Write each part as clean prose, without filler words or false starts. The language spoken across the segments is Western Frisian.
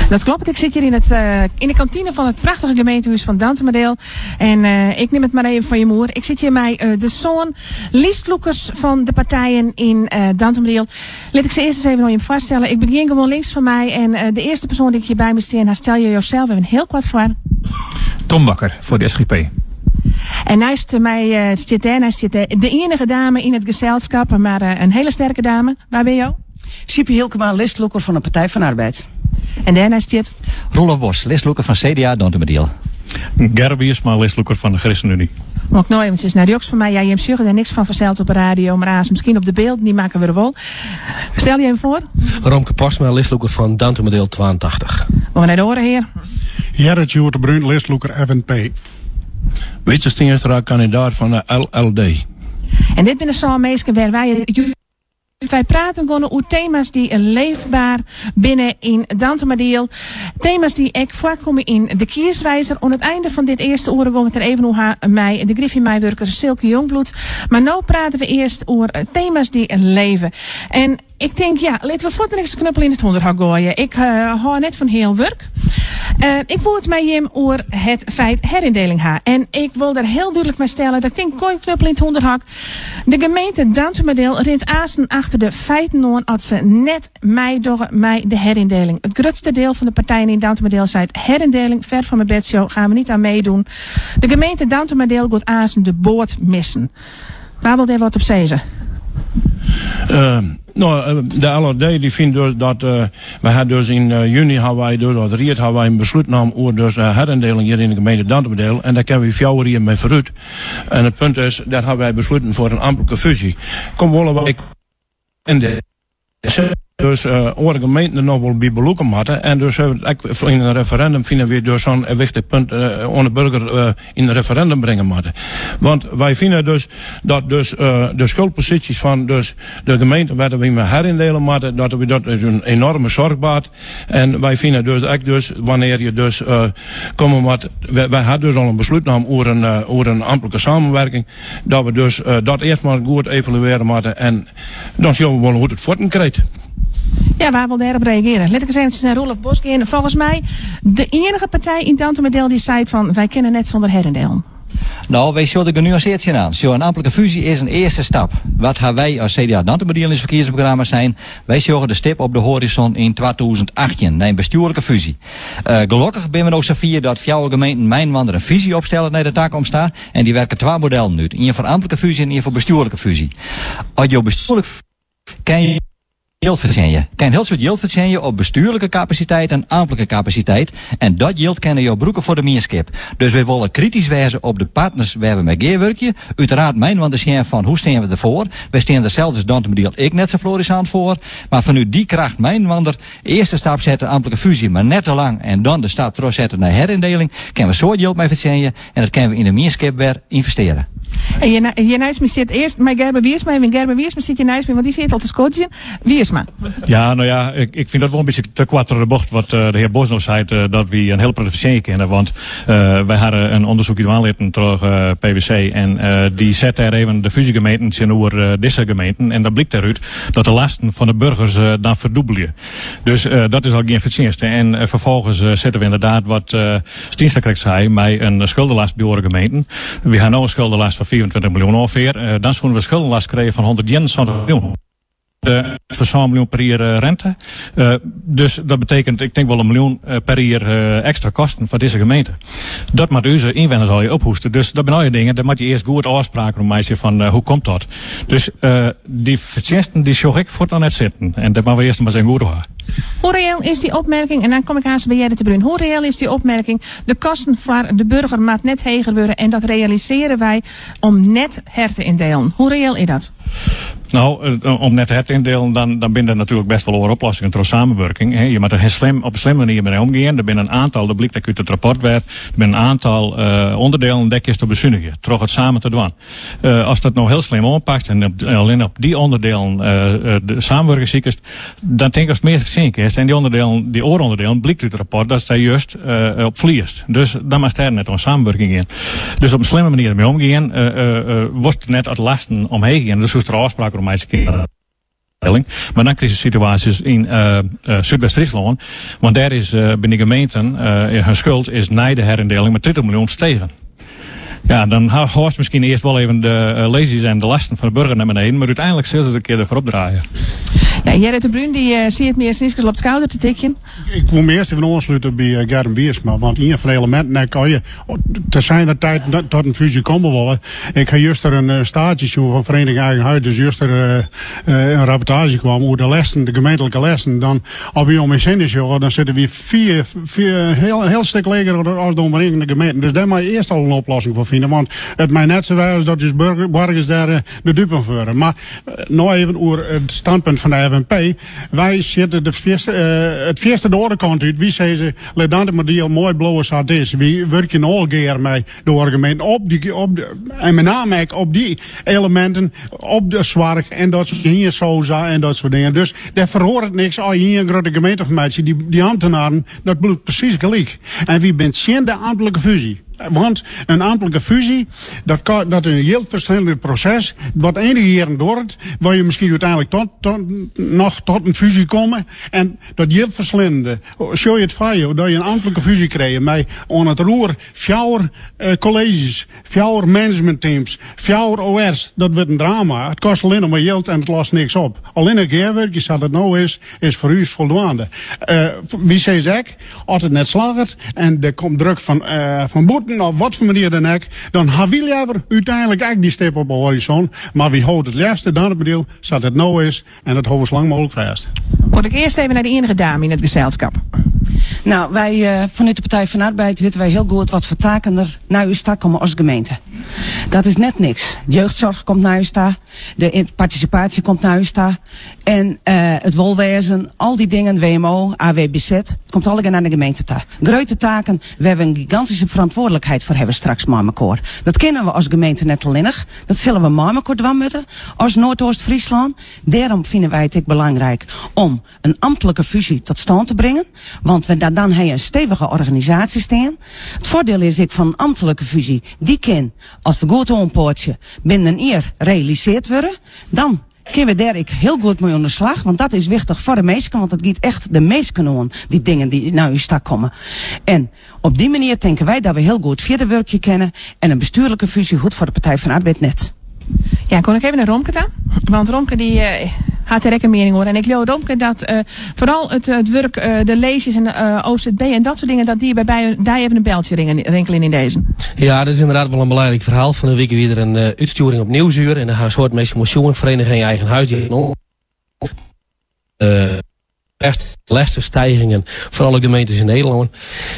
Dat kloppet, ik sit hjir yn, it, eh, yn de kantine fan it prachtige gemeentehûs fan Dantumadiel. En eh, ik nim it mar even fan jim oer. Ik sit hjir mei eh, de sân listlûkers fan de partijen yn uh, Dantumadiel. Lit ik se earst ris even oan jim foarstelle. Ik begjin gewoan links fan my. En uh, de earste persoan dy't ik hjir by my stean ha, stel je josels even hiel koart foar. Tom Bakker foar de SGP. En neist my uh, stiet dêr, neist stiet de, de iennige dame yn it geselskip, mar uh, in hiele sterke dame. Wa binne jo? Siepie Hylkema, listlûker fan de Partij fan Arbeid. En dêrneist stiet? Roelof Bos, listlûker fan CDA Dantumadiel. Gerrit Wiersma, listlûker fan de ChristenUnie. Moat ik no eventsjes nei rjochts fan my. Ja, jim sjogge der niks fan fansels op de radio, mar aanst miskien op de bylden, dy makke we der wol. Stel je even foar. Romke Postma, listlûker fan Dantumadiel 82. Gean we nei de oare hear. Gerrit Sjoerd de Bruin, listlûker FNP. Wytse Stienstra, kandidaat fan de LLD. En dit binne sân minsken wêr wy it Wy praten gewoan oer tema's dy't leefber binne yn Dantumadiel. Tema's dy't ek foarkomme yn de Kieswijzer. Oan it ein fan dit earste oere gean we it der even oer ha mei de Griffy-meiwurker Silke Jongbloed. Mar no prate we earst oer tema's dy't leve. En ik tink, ja, litte we fuort de knuppel yn it hûnderhok goaie. Ik uh, hâld net fan heal wurk. Uh, ik wol it mei jim oer it feit herindeling ha. En ik wol der hiel dúdlik mei stelle dat ik tink, goai knuppel yn it hûnderhok. De gemeente Dantumadiel rint aansten achter de feiten oan as se net meidogge mei de herindeling. It grutste diel fan de partijen yn Dantumadiel seit herindeling, ver van mijn bedshow, gaan we niet aan meedoen. De gemeente Dantumadiel giet aansten de boat missen. Wa wol dêr wat op sizze? Uh, no, de LLD dy fynt dus dat uh, wy ha dus yn uh, juny ha wy dus as ried ha wy in beslút naam oer dus de herindeling hjir yn de gemeente Dantumadiel en dêr kinne wy 4 jier mei foarút. En it punt is, dêr ha wy besluten foar in amtlike fúzje. Kom wolle wy in de dus uh, oare gemeenten der noch wol by belûke moatte. En dus ek yn in referendum fine wy dus sa'n wichtich punt uh, oan de burger uh, yn in referendum bringe moatte. Want wy fine dus dat dus uh, de skuldposysjes fan dus de gemeente wêr't wy mei herindele moatte, dat we dat is in enorme soarchbaat. En wy fine dus ek dus wannear je dus uh, komme moat, wy, wy ha dus al in beslút naam oer in, uh, oer in amtlike samenwerking, dat we dus uh, dat earst mar goed evaluearje moatte en dan sjogge we wol hoe't it fuotten krijt. Ja, wa wol dêrop reagearje? Lit ik ris eventsjes nei Roelof Bos gean. Folgens my de iennige partij yn Dantumadiel dy't seit fan wy kinne net sûnder herindelen. No, wy sjogge der genuansearre tsjinoan. Sjoch, in amtlike fúzje is in earste stap. Wat ha wy as CDA Dantumadiel yn ús ferkiezingsprogramma sein? Wy sjogge de stip op de hoarizon yn 2018 nei in bestjoerlike fúzje. Uh, gelokkich binne we no safier dat fjouwer gemeenten mei-inoar in fisy opstelle nei de takomst ta. En dy werke twa modellen út. Ien foar amtlike fúzje en ien foar bestjoerlike fúzje. As jo bestjoerlik kin je jild fertsjinje. Kin hiel soad jild fertsjinje op bestjoerlike kapasiteit en amtlike kapasiteit. En dat jild kinne jo brûke foar de mienskip. Dus wy wolle kritysk wêze op de partners wêr we mei gearwurkje. Uteraard mei te sjen fan hoe steane we derfoar. Wy steane der sels as Dantumadiel ek net sa florissant foar. Mar fanút dy kracht mei earste stap sette, amtlike fúzje, mar net te lang. En dan de stap trochsette nei herindeling. Kinne we soad jild mei fertsjinje. En dat kinne we yn de mienskip wer ynvestearje. En hjir neist my sit earst mei Gerben Wiersma. En Gerben Wiersma sit hjir neist my, want dy sit al te skodzjen. Wiersma. Ja, no ja, ik fyn dat wol in bytsje te koart troch de bocht wat eh, de hear Bos no seit, eh, dat wy in hiel protte fertsjinje kinne. Want uh, wy hawwe in ûndersyk dwaan litten troch PwC en dy set dêr even de fúzjegemeenten tsjinoer dizze gemeenten. En dan blykt dêrút dat de lasten fan de burgers dan ferdûbelje. Dus dat is al gjin fertsjinste. En ferfolgens sitte we ynderdaad wat Stienstra krekt sei, mei in skuldelast by oare gemeenten. Wy ha no in skuldelast fan 25 miljoen ûngefear. Dan soene we in skuldelast krije fan 171 miljoen. Foar 7 miljoen per jier rinte. Dus dat betekent, ik tink wol in miljoen per jier ekstra kosten foar dizze gemeente. Dat moatte ús ynwenners allegear ophoastje. Dus dat binne allegear dingen, dêr moatte je earst goed ôfspraken oer meitsje fan hoe komt dat. Dus dy fertsjinsten dy sjoch ik fuort noch net sitten. En dêr moatte we earst mar ris even goed oer ha. Hoe reëel is dy opmerking? En dan kom ik aanst by Gerrit de Bruin. Hoe reëel is dy opmerking? De kosten foar de burger moat net heger wurde en dat realisearje wy om net her te yndelen. Hoe reëel is dat? No, eh, om net her te yndelen, dan binne der natuerlik bêst wol oare oplossingen troch samenwurking. Hè. Je moatte der slim, op in slimme manier mei omgean. Der binne in oantal, dat blykt ek út it rapport wer, der binne in oantal uh, ûnderdielen dêr kinst op besunigje, troch it samen te dwaan. Uh, ast dat no hiel slim oanpakst en op, allinne op dy ûnderdielen uh, de samenwurking sikest, dan tink ik datst mear fertsjinje kinst. En dy ûnderdielen, dy oare ûnderdielen, blykt út it rapport dat dêr just uh, op ferliest. Dus dan moatst dêr net oan samenwurking gean. Dus op in slimme manier mei omgean, uh, uh, wolst net as lasten omheech gean. Dus soest der ôfspraken oer meitsje kinne. Mar dan krijst situaasjes yn Súdwest-Fryslân, want dêr is by de gemeenten hun skuld is nei de herindeling mei 30 miljoen stegen. Ja, dan hâldst miskien earst wol even de leezjes en de lasten fan de burger nei beneden, mar úteinlik sille se der in kear derfoar opdraaie. Ja, Gerrit de Bruin dy siet my earst op it skouder te tikjen. Ik woe my earst even oanslute by Germ Wiersma, want ien fan de eleminten ek as je te zijner tijd tot in fúzje komme wolle. Ik ha juster in staatsje sjoen fan Vereniging Eigen Huis, dus juster in rapportaazje kwam oer de lesten, de gemeentlike lesten. Dan, as wy om ús hinne sjogge, dan sitte wy fier, fier, in hiel stik leger as de omringende gemeenten. Dus dêr moatte je earst al in oplossing foar fine, want it mei net sa wêze dat ús boargers dêr de dupe fan wurde. Mar no even oer it standpunt fan de FNP. Wy sitte de fierste, it fierste de oare kant út. Wy sizze, lit Dantumadiel moai bliuwe sa't it is. Wy wurkje no al gear mei de oare gemeenten op dy, op de, en met name ek op dy eleminten, op de soarch en dat soort dingen, soza en dat soort dingen. Dus dêr feroaret niks as je ien grutte gemeente fan meitsje. Dy, dy ambtenaren, dat bliuwt presys gelyk. En wy binne tsjin de amtlike fúzje. Want in amtlike fúzje, dat, dat is in jildferslinend proses, wat enige jierren duorret, waar je miskien úteinlik tot, tot, noch tot in fúzje komme. En dat jildferslinende, sjoch je it foar je, dat je in amtlike fúzje krije mei oan it roer fjouwer kolleezjes, fjouwer managementteams, fjouwer OR's. Dat wurdt in drama. It kostet allinnich mar jild en it lost niks op. Allinnich gearwurkje sa't it no is, is foar ús foldwaande. Wy sizze ek, as it net slagget en der komt druk fan, fan bûten of wat foar manier dan ek, dan ha wy leaver úteinlik ek dy stip op 'e horizon. Mar wy hâlde it leafste Dantumadiel sa't it no is en dat hâlde we sa lang mooglik fêst. Wol ik earst even nei de ienige dame yn it geselskap. Nou, wy fanút de Partij van de Arbeid witte wy hiel goed wat foar taken der nei ús ta komme as gemeente. Dat is net niks. Jeugdzorg komt nei ús ta, de partisipaasje komt nei ús ta en it wolwêzen, al dy dingen, WMO, AWBZ, it komt allegear nei de gemeente ta. Grutte taken wêr we in gigantyske ferantwurdlikheid foar hawwe straks mei mekoar. Dat kinne we as gemeente net allinnich, dat sille we mei mekoar dwaan moatte as Noardoost-Fryslân. Dêrom fine wy it ek belangryk om in amtlike fúzje tot stân te bringen, want we dan ha je in stevige organisaasje stean. It foardiel is ek fan in amtlike fúzje, dy kin, as we goed oanpoatsje, binnen in jier realiseard wurde. Dan kinne we dêr ek hiel goed mei oan de slach, want dat is wichtich foar de minsken, want it giet echt de minsken oan, dy dingen dy't nei ús ta komme. En op dy manier tinke wy dat we hiel goed fierder wurkje kinne en in bestjoerlike fúzje hoecht foar de Partij van de Arbeid net. Ja, kom ik even nei Romke ta. Want Romke dy hat dêr ek in miening oer. En ik leau Romke dat foaral it it wurk, de leezjes en OZB en dat soart dingen, dat dy by by dy even in beltsje rinkeljen yn dizze. Ja, dat is ynderdaad wol in belangryk ferhaal. Fan 'e wike wie der in útstjoering op Nieuwsuur en dêr ha in soad minsken wol sjoen. Vereniging Eigen Huis dy lêstestijgingen foar alle gemeentes yn Nederlân.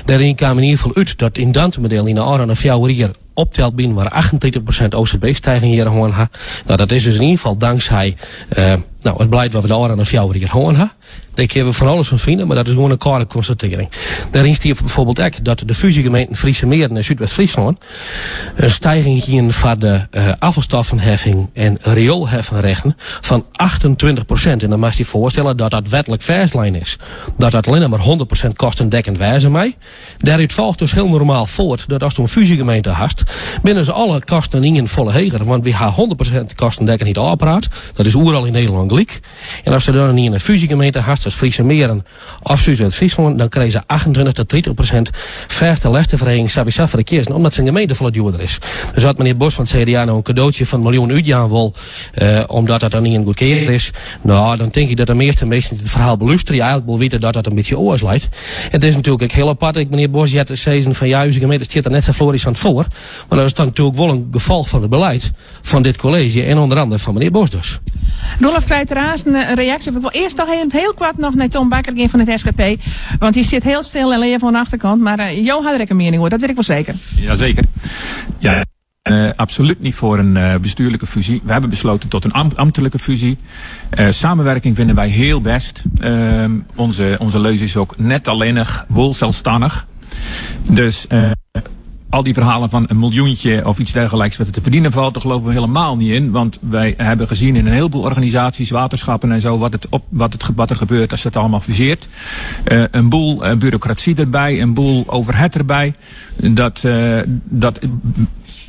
Dêryn kaam yn ieder gefal út dat yn Dantumadiel yn de ôfrûne fjouwer jier opteld byinoar 38% OZB-stijging hjir hân ha. No, dat is dus yn ieder gefal danksij no, it beleid wat we de ôfrûne fjouwer jier hân ha. Dêr kinne we fan alles fan fine, mar dat is gewoan in kâlde konstatearring. Dêryn stiet bijvoorbeeld ek dat de fúzjegemeenten Friese Meren en Súdwest-Fryslân in stijging hienen foar de afvalstoffenheffing en rioelheffenrechten fan 28%. En dan moatst dy foarstelle dat dat wetlik fêstlein is. Dat dat allinnich mar 100% kostendekkend wêze mei. Dêrút folget dus hiel normaal fuort dat ast in fúzjegemeente hast, binne se alle kosten ien folle heger. Want wy ha 100% kostendekkenheid ôfpraat. Dat is oeral yn Nederlân gelyk. En ast der dan ien in fúzjegemeente hast, as Friese Meren of Súdwest-Fryslân, dan krije se 28 tot 30% fêste lêsteferheging sawiesa foar de kiezen, omdat sa'n gemeente folle djoerder is. Dus as menear Bos fan it CDA no in kadootsje fan in miljoen útjaan wol, omdat dat dan ien goedkeaper is, no, dan tink ik dat de measte minsken dy't it ferhaal belústerje eigenlik wol witte dat dat in bytsje oars leit. En it is natuerlik ek hiel apart, ek menear Bos heart te sizzen fan ja, ús gemeente stiet der net sa florissant foar, mar dat is dan natuerlik wol in gefolch fan it beleid fan dit kolleezje en ûnder andere fan menear Bos dus. Roelof krijt der aanst in reaksje op. Ik wol earst toch even hiel koart noch nei Tom Bakker gean fan it SGP. Want dy sit hiel stil en leaf oan de achterkant. Mar jo ha der ek in miening oer, dat wit ik wol seker. Jazeker. Ja, absoluut niet voor een bestuurlijke fusie. We hebben besloten tot een ambtelijke fusie. Samenwerking vinden wij heel best. Onze, onze leus is ook net alleenig, wol zelfstandig. Dus al die verhalen van een miljoentje of iets dergelijks wat er te verdienen valt, daar geloven we helemaal niet in. Want wij hebben gezien in een heleboel organisaties, waterschappen en zo, wat, het op, wat, het, wat er gebeurt als dat allemaal fuseert. Een boel bureaucratie erbij, een boel overhead erbij. Dat, dat.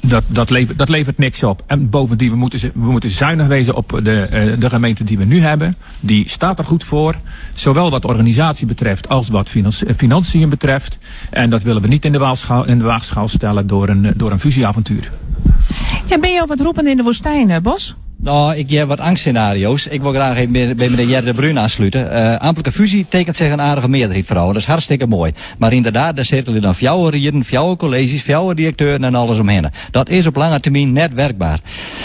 Dat, dat, levert, dat levert niks op. En bovendien, we moeten, we moeten zuinig wezen op de, eh, de gemeente die we nu hebben. Die staat er goed voor. Zowel wat organisatie betreft als wat financiën betreft. En dat willen we niet in de waagschaal, in de waagschaal stellen door een, door een fusieavontuur. Ja, ben je al wat roepen in de woestijn, Bos? Nou, ik heb wat angstscenario's. Ik wil graag even bij meneer Jerry de Bruin aansluiten. Uh, ambtelijke fusie tekent zich een aardige meerderheid vrouwen. Dat is hartstikke mooi. Maar inderdaad, daar zitten dan fjouwer rieden, fjouwer colleges, fjouwer directeuren en alles omheen. Dat is op lange termijn net werkbaar.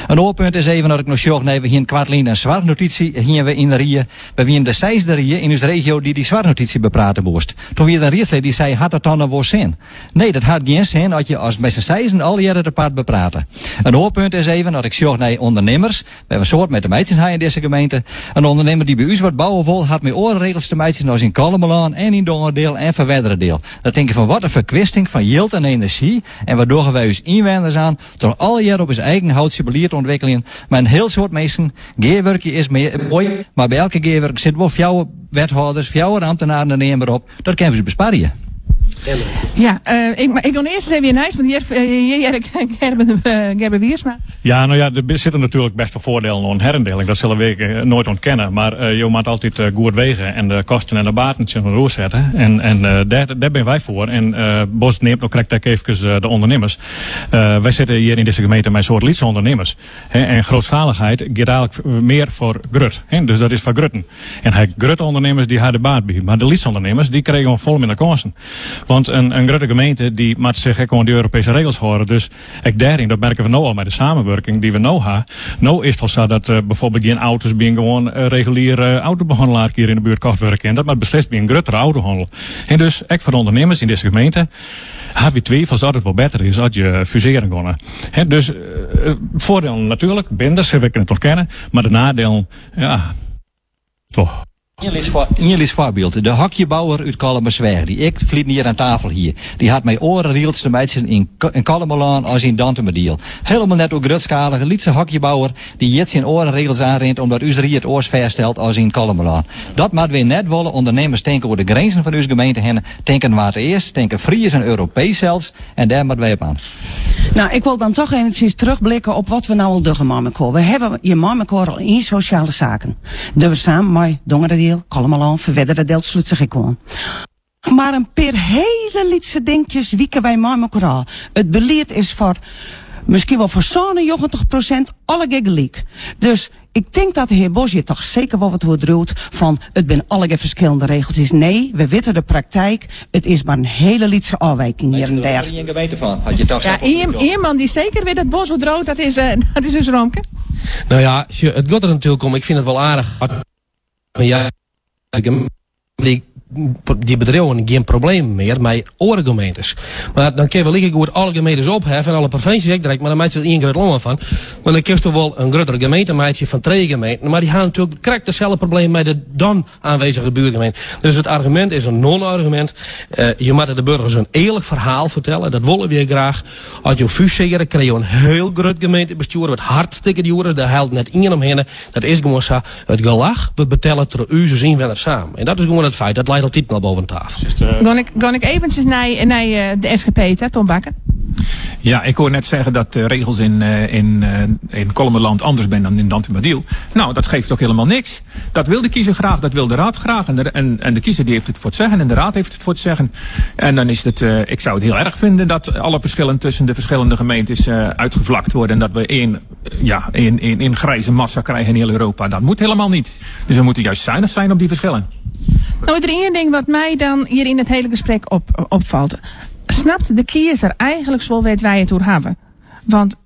Een oorpunt is even dat ik nog zorg, nee, we hier een kwartlijn een zwartnotitie hier we in de Rie. We wien de zesde Rie in onze regio die die zwartnotitie bepraten moest. Toen weer een rietslid die zei, had dat dan een wel zin? Nee, dat had geen zin dat je als met z'n zeisen al jaren het apart bepraten. Een oorpunt is even dat ik zorg naar ondernemers. We hebben een soort met de meidjes in deze gemeente. Een ondernemer die bij u wat bouwen wil, had met orenregels te meidjes als in Kalmelaan en in Dongerdeel en Verwerderdeel. Dan denk je van wat een verkwisting van yield en energie. En waardoor wij ons inwoners aan door alle jaren op zijn eigen houtje beleid te ontwikkelen. Maar een heel soort mensen, geerwerkje is meer mooi, maar bij elke geerwerk zit wel fjouwe wethouders, fjouwe ambtenaren en neem maar op. Dat kunnen ze besparen. Ja, uh, ik, ik wil eerst eens even naar want hier, hier Gerben, Gerben Wiersma. Ja, nou ja, er zitten natuurlijk best wel voordelen aan herindeling. Dat zullen we nooit ontkennen. Maar uh, je moet altijd uh, goed wegen en de kosten en de baten zullen roer zetten. En, en uh, daar, daar ben wij voor. En uh, Bos neemt ook correct even de ondernemers. Uh, wij zitten hier in deze gemeente met een soort lietse ondernemers. He, en grootschaligheid gaat eigenlijk meer voor grut. He, dus dat is voor grutten. En hij grutte ondernemers die hadden baat bij. Maar de lietse ondernemers die kregen gewoon vol minder kansen. Want een, een grote gemeente die moet zich ook gewoon die Europese regels horen. Dus ik daarin, dat merken we nu al met de samenwerking die we nu hebben. Nu is het al zo dat uh, bijvoorbeeld geen auto's bij een gewoon uh, reguliere autobehandelaar hier in de buurt kocht werken. En dat maar beslist bij een grotere autohandel. En dus, ik voor de ondernemers in deze gemeente, heb je twijfels dat het wel beter is als je fuseren kon. He, dus uh, voordelen natuurlijk, binder, ze we het ontkennen. Maar de nadelen, ja, toch. Een voorbeeld. De hokjebouwer uit Kollumerzweig, die ik vliet hier aan tafel hier. Die had mij oren rieltste meidjes in, in Kollumerlaan als in Dantemediel. Helemaal net ook grutschalige, lietse hokjebouwer die jet zijn orenregels aanrent omdat u het oors verstelt als in Kollumerlaan. Dat moet we net willen ondernemers denken over de grenzen van uw gemeente heen. Denken waar het eerst, denken Fries en Europees zelfs. En daar moeten wij op aan. Nou, ik wil dan toch eventjes terugblikken op wat we nou al doen, We hebben je Marmekoor al in sociale zaken. Dus samen met Dongeradeel, Kollumerland, Verwedderdeel, sluit zich ik gewoon. Maar een paar hele lietse dingetjes wieken wij Marmekoor Het beleid is voor misschien wel voor zo'n 90% alle gelijk. Dus ik denk dat de heer Bos hier toch zeker wel wat wordt roept van het ben alle verschillende regels. Nee, we weten de praktijk. Het is maar een hele lietse afwijking hier en daar. Daar gemeente van. Had je toch ja, iemand die zeker weet dat Bos wordt rood, dat is, uh, dat is dus Romke. Nou ja, het gaat er natuurlijk om. Ik vind het wel aardig. Maar ja, die die bedrijven geen probleem meer met andere gemeentes. Maar dan kun je wel goed alle gemeentes opheffen en alle provincies direct, maar dan maakt je één groot land van. Maar dan kun je toch wel een grotere gemeente maatje van twee gemeenten. Maar die gaan natuurlijk correct hetzelfde probleem met de dan aanwezige buurgemeente. Dus het argument is een non-argument. Uh, je moet de burgers een eerlijk verhaal vertellen. Dat willen we graag. Als je fuseren, krijg je een heel groot gemeentebestuur. Wat hartstikke duur is. Daar haalt net één omheen. Dat is gewoon zo. Het gelach, we betalen door u als inwoners samen. En dat is gewoon het feit. Dat leidt altijd naar boven tafel. Ga ik, ga ik eventjes naar, naar eh, de SGP, hè, Tom Bakker? Ja, ik hoor net zeggen dat de regels in, eh, in, eh, in Kollumerland anders zijn dan in Dantumadiel. Nou, dat geeft ook helemaal niks. Dat wil de kiezer graag, dat wil de raad graag. En de, en, en de kiezer die heeft het voor het zeggen en de raad heeft het voor het zeggen. En dan is het, uh, ik zou het heel erg vinden dat alle verschillen tussen de verschillende gemeentes uh, uitgevlakt worden. En dat we één, ja, één, één, één grijze massa krijgen in heel Europa. Dat moet helemaal niet. Dus we moeten juist zuinig zijn op die verschillen. Nou, er één ding wat mij dan hier in het hele gesprek op, opvalt. Snapt de kiezer eigenlijk zo weet wij het hoe hebben? Want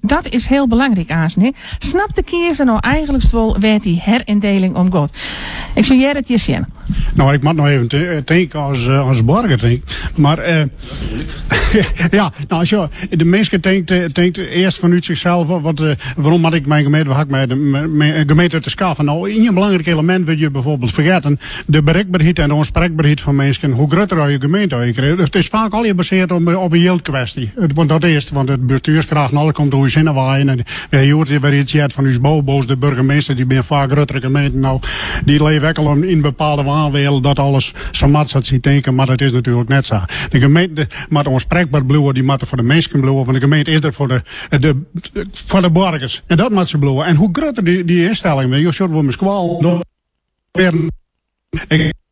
dat is heel belangrijk, Azen. Hè? Snapt de kiezer nou eigenlijk wel weet die herindeling om God? Ik zou jij het je zien. Nou, ik moet nog even denken als, eh, als burger, denk Maar uh, ja, nou, als je, de mensen denkt, denkt eerst vanuit zichzelf, wat, uh, waarom had ik mijn gemeente, waar had ik mijn, mijn gemeente te schaffen? Nou, een belangrijk element wil je bijvoorbeeld vergeten, de bereikbaarheid en de onspreekbaarheid van mensen, hoe groter je gemeente je krijgt. Dus het is vaak al gebaseerd op, op een geldkwestie. Want dat is, want het bestuurskracht en alles komt door je zinnen waaien. En we hoort weer iets van uw bobo's, de burgemeester, die ben vaak grotere gemeenten. Nou, die leven ook al in bepaalde dwaan wille dat alles sa moat sa't sy tinke, mar dat is natuerlik net sa. De gemeente moat oanspreekber bliuwe, dy moat der foar de minsken bliuwe, want de gemeente is der foar de, de, foar de boargers. En dat moat se bliuwe. En hoe grutter dy, dy ynstellingen binne, jo sjogge wol mei skoallen,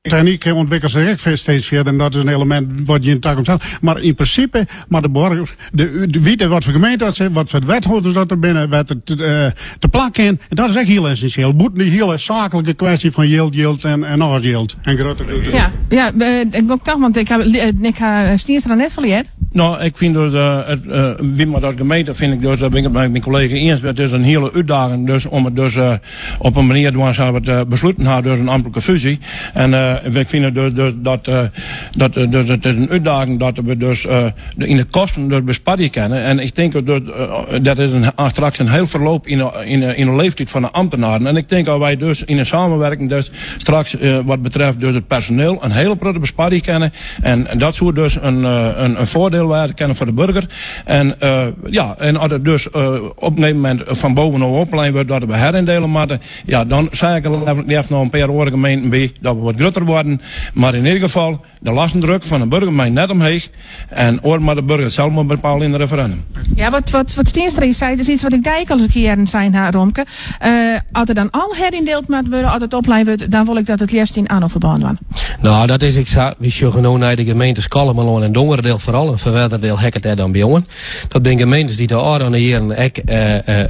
Technyk ûntwikkelt sich ek steeds fierder en dat is in elemint wat jin takomst hat. Mar yn prinsipe moat de boarger de, witte wat foar gemeente dat se, wat foar wethâlders dat der binne, wêr't it te plak kin. En dat is ek hiel essinsjeel. Bûten dy hiele saaklike kwestje fan jild, jild en en noch ris jild. En grutter, grutter. Ja, ja, ik toch, want ik ha, ik ha Stienstra net ferleard. No, ik fyn dus, it, wy mei dat gemeente fyn ik dus, dêr bin ik it mei myn kollega iens, it is in hiele útdaging dus om it dus op in manier dwaan sa't we it besluten ha, dus in amtlike fúzje. En wy fine dus, dus dat, dat dus it is in útdaging dat we dus yn de kosten dus besparje kinne. En ik tink dus, dat is in, straks in hiel ferloop yn de, yn de leeftiid fan de ambtenaren. En ik tink dat wy dus yn de samenwerking dus straks wat betreft dus it personeel in hiele protte besparje kinne. En dat soe dus in, in, in foardiel wêze kinne foar de burger. En ja, en as it dus op in gegeven momint fan bovenôf oplein wurdt dat we heryndele moatte, ja, dan sei ik leafst noch in pear oare gemeenten by, dat we wat grutter worden. Mar yn ieder gefal, de lastendruk fan de burger mei net omheech. En oar moat de burger sels mar bepale yn in referendum. Ja, wat, wat, wat Stienstra hjir seit is iets wat ik dy ek al ris in kear hearren sein ha, Romke. Uh, as der dan al heryndield moat wurde, as it oplein wurdt, dan wol ik dat it leafst yn ANNO-ferbân dwaan. No, dat is ek sa. Wy sjogge no nei de gemeentes Kollumerlân en Dongeradeel foaral, en Ferwerderadiel heakket dêr dan by oan. Dat binne gemeentes dy't de ôfrûne jierren ek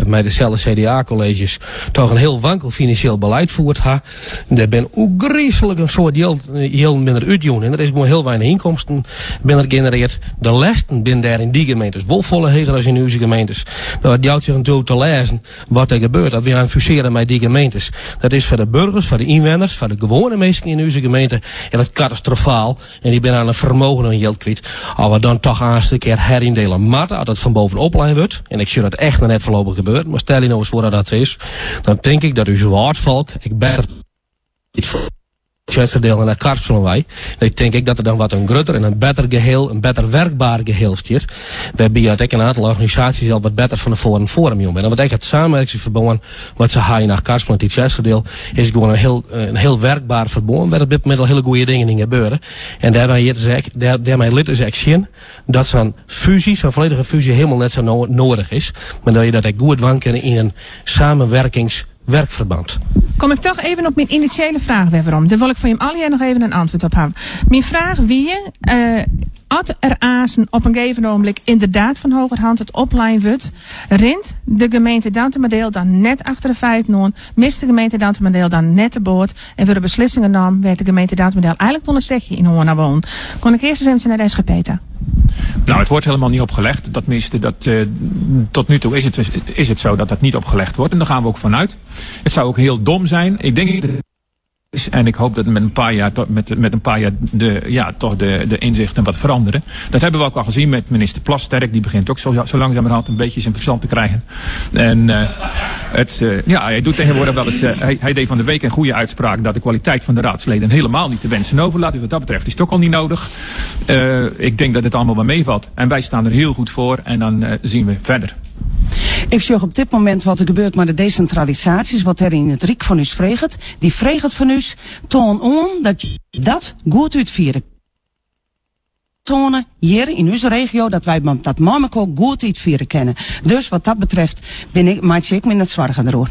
mei deselde CDA-kolleezjes toch in hiel wankel finansjeel beleid fierd ha. Der binne ôfgryslik in soad jild, jilden binne der útjûn en der is gewoan hiel weinich ynkomsten binne der genereard. De lêsten binne dêr yn dy gemeentes wol folle heger as yn ús gemeentes. No, it jout sich natuerlik te lêzen wat der gebeurt as wy gaan fusearje mei dy gemeentes. Dat is foar de burgers, foar de ynwenners, foar de gewoane minsken yn ús gemeente is dat katastrofaal. En dy binne harren fermogen en jild kwyt. As we dan toch aanst in kear heryndele moatte, as dat fan boven oplein wurdt, en ik sjoch dat echt noch net foarlopich gebeuren, mar stel je no ris foar dat dat sa is, dan tink ik dat ús Wâldfolk ek better Tytsjerksteradiel en Achtkarspelen wei. En ik tink ek dat der dan wat in grutter en in better geheel, in better werkbaar geheel stiet. Wêrby dat ek in aantal organisaasjes al wat better fan de foaren foarm jûn binne. Want ek it samenwerkingsverbân wat se ha yn Achtkarspelen en Tytsjerksteradiel is gewoan in hiel, in hiel werkbaar ferbân wêr op dit momint al hiele goede dingen yn gebeure. En dêrmei jitte se ek, dêr, dêrmei litte se ek sjen dat sa'n fúzje, sa'n volledige fúzje helemaal net sa no noadich is. Mar dat je dat ek goed dwaan kinne yn in samenwerkingswerkverband. Kom ik toch even op myn inisjele fraach wer werom. Dêr wol ik fan jim allegear noch even in antwurd op hawwe. Myn fraach wie, uh, as der aansen op in gegeven ogenblik ynderdaad fan hogerhand it oplein wurdt, rint de gemeente Dantumadiel dan net achter de feiten oan, mist de gemeente Dantumadiel dan net de boat en wurde beslissingen naam wêr't de gemeente Dantumadiel eigenlik wol in sechje yn hân ha wollen. Kom ik earst ris even nei de SGP ta. Nou, het wordt helemaal niet opgelegd. Dat minste, dat, uh, tot nu toe is het, is het zo dat dat niet opgelegd wordt. En daar gaan we ook vanuit. Het zou ook heel dom zijn. Ik denk en ik hoop dat met een paar jaar, met, met een paar jaar de, ja, toch de, de inzichten wat veranderen. Dat hebben we ook al gezien met minister Plasterk. Die begint ook zo, zo langzamerhand een beetje zijn verstand te krijgen. En uh, het, uh, ja, hij doet tegenwoordig wel eens. Uh, hij, hij deed van de week een goede uitspraak dat de kwaliteit van de raadsleden helemaal niet te wensen overlaat. Dus wat dat betreft is het ook al niet nodig. Ik denk dat het allemaal wel meevalt. En wij staan er heel goed voor en dan zien we verder. Ik sjoch op dit momint wat der gebeurt mei de desintralisaasjes, wat dêr yn it Ryk fan ús freget. Dy freget fan ús, toan oan dat je dat goed útfiere toane hjir yn ús regio dat wy dat mei mekoar goed útfiere kinne. Dus wat dat betreft bin ik, meitsje ik my net soargen deroer.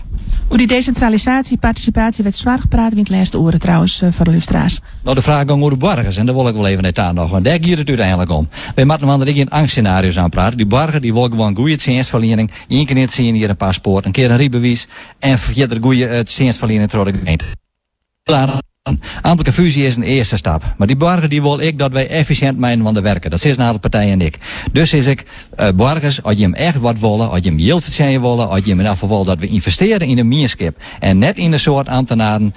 Oer dy desintralisaasje, partisipaasjewet soarch prate we yn it lêste oere trouwens foar de lústeraars. No, de fraach gong oer de boargers en dêr wol ik wol even nei ta noch, want dêr giet it úteinlik om. Wy moatte want der ek gjin angstscenario's aan prate. Dy boarger dy wol gewoan goede tsjinstferliening, ien kear yn 'e tsien jier in paspoart, in kear in rydbewiis en fierder goede tsjinstferliening troch de gemeente. Amtlike fúzje is in earste stap, mar dy boarger dy wol ek dat wy effisjint mei-inoar werke. Dat sizze in oantal partijen ek. Dus sis ik, boargers, as jim echt wat wolle, as jim jild fertsjinje wolle, as jim yn elk gefal wolle dat we ynvestearje yn de mienskip en net yn in soad ambtenaren,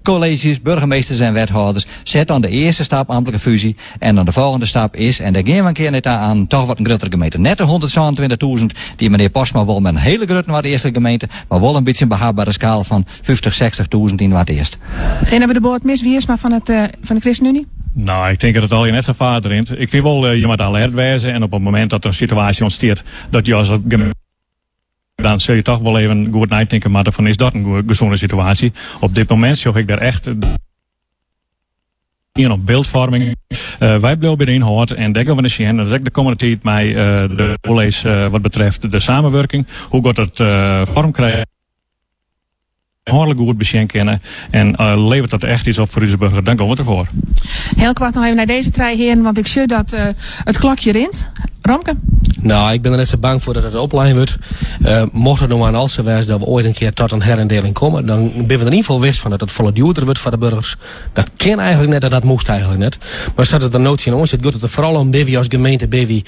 kolleezjes, burgemeesters en wethâlders, set dan de earste stap amtlike fúzje en dan de folgjende stap is, en dêr gean we in kear nei ta, aan toch wat in gruttere gemeente. Net de 127.000 dy't menear Postma wol mei in hiele grutte noardeastlike gemeente, mar wol in bytsje in behapbere skaal fan 50, 60.000 yn Noardeast. Rinne we de boat mis, Wiersma fan, it, fan de ChristenUnie? No, ik tink dat it allegear net sa faar rint. Ik fyn wol, je moatte alert wêze en op it momint dat der in situaasje ûntstiet dat je as gemeente dan sil je toch wol even goed neitinke moatte fan is dat in gezonde situaasje. Op dit momint sjoch ik der echt. Ien op byldfoarming. Wy bliuwe by de ynhâld en dêr gean we nei sjen. Dat is ek de kommende tiid mei de oerlis wat betreft de samenwurking. Hoe giet it foarm krije? Ynhâldlik goed besjen kinne en leveret dat echt iets op foar ús burger, dan gean we derfoar. Hiel koart noch even nei dizze trije hearen, want ik sjoch dat it klokje rint. Romke? Nou, ik bin der net sa bang foar dat it oplein wurdt. Uh, mocht it no oan al sa wêze dat we oait in kear tot in herindeling komme, dan binne we der yn ieder gefal wis fan dat it folle djoerder wurdt foar de burgers. Dat kin eigentlik net en dat moast eigentlik net. Mar sa't it der no tsjinoan sit, giet it der foaral om, binne wy as gemeente binne wy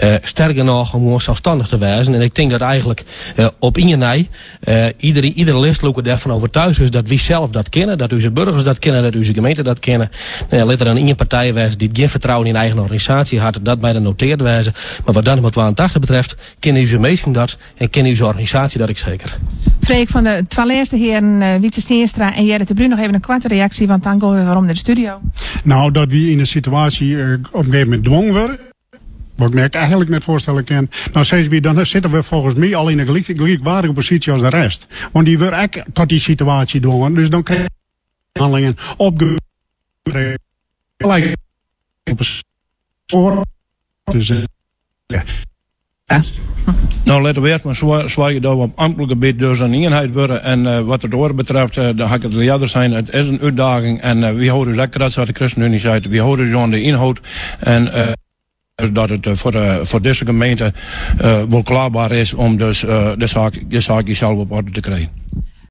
uh, sterk genôch om gewoan selsstannich te wêzen. En ik tink dat eigentlik uh, op ien nei uh, iedere, iedere listlûker derfan oertsjûge is dat wy sels dat kinne, dat ús burgers dat kinne, dat ús gemeente dat kinne. Nou ja, lit der dan ien partij wêze dy't gjin fertrouwen yn eigen organisaasje hat, dat mei dan notearre wêze. Mar wat dan 82 betreft, kinne ús minsken dat en kinne ús organisaasje dat ek seker. Freek fan de twa lêste hearen, uh, Wietse Steenstra en Gerrit de Bruin, noch even in koarte reaksje, want dan gean we werom nei de studio. Nou, dat wy yn in situaasje uh, op in gegeven momint dwongen wurde, wat ik my eigentlik net foarstelle kin, dan sizze wy, dan sitte we folgens my al yn in gelyk, gelykweardige posysje as de rest. Want dy wurde ek ta dy situaasje dwongen, dus dan krije hannelingen op gelyk op spoar. Dus, uh, ja. Nou, litte we earst mar soargje dat we op amtlik gebiet dus in ienheid wurde. En uh, wat it oare betreft, uh, dêr ha ik it earder sein, it is in útdaging. En uh, wy hâlde ús ek krekt sa't de ChristenUnie seit, wy hâlde ús oan de ynhâld. En dat it foar dizze gemeente wol klaarber is om dus de saak, de saak sels op oarder te krijen.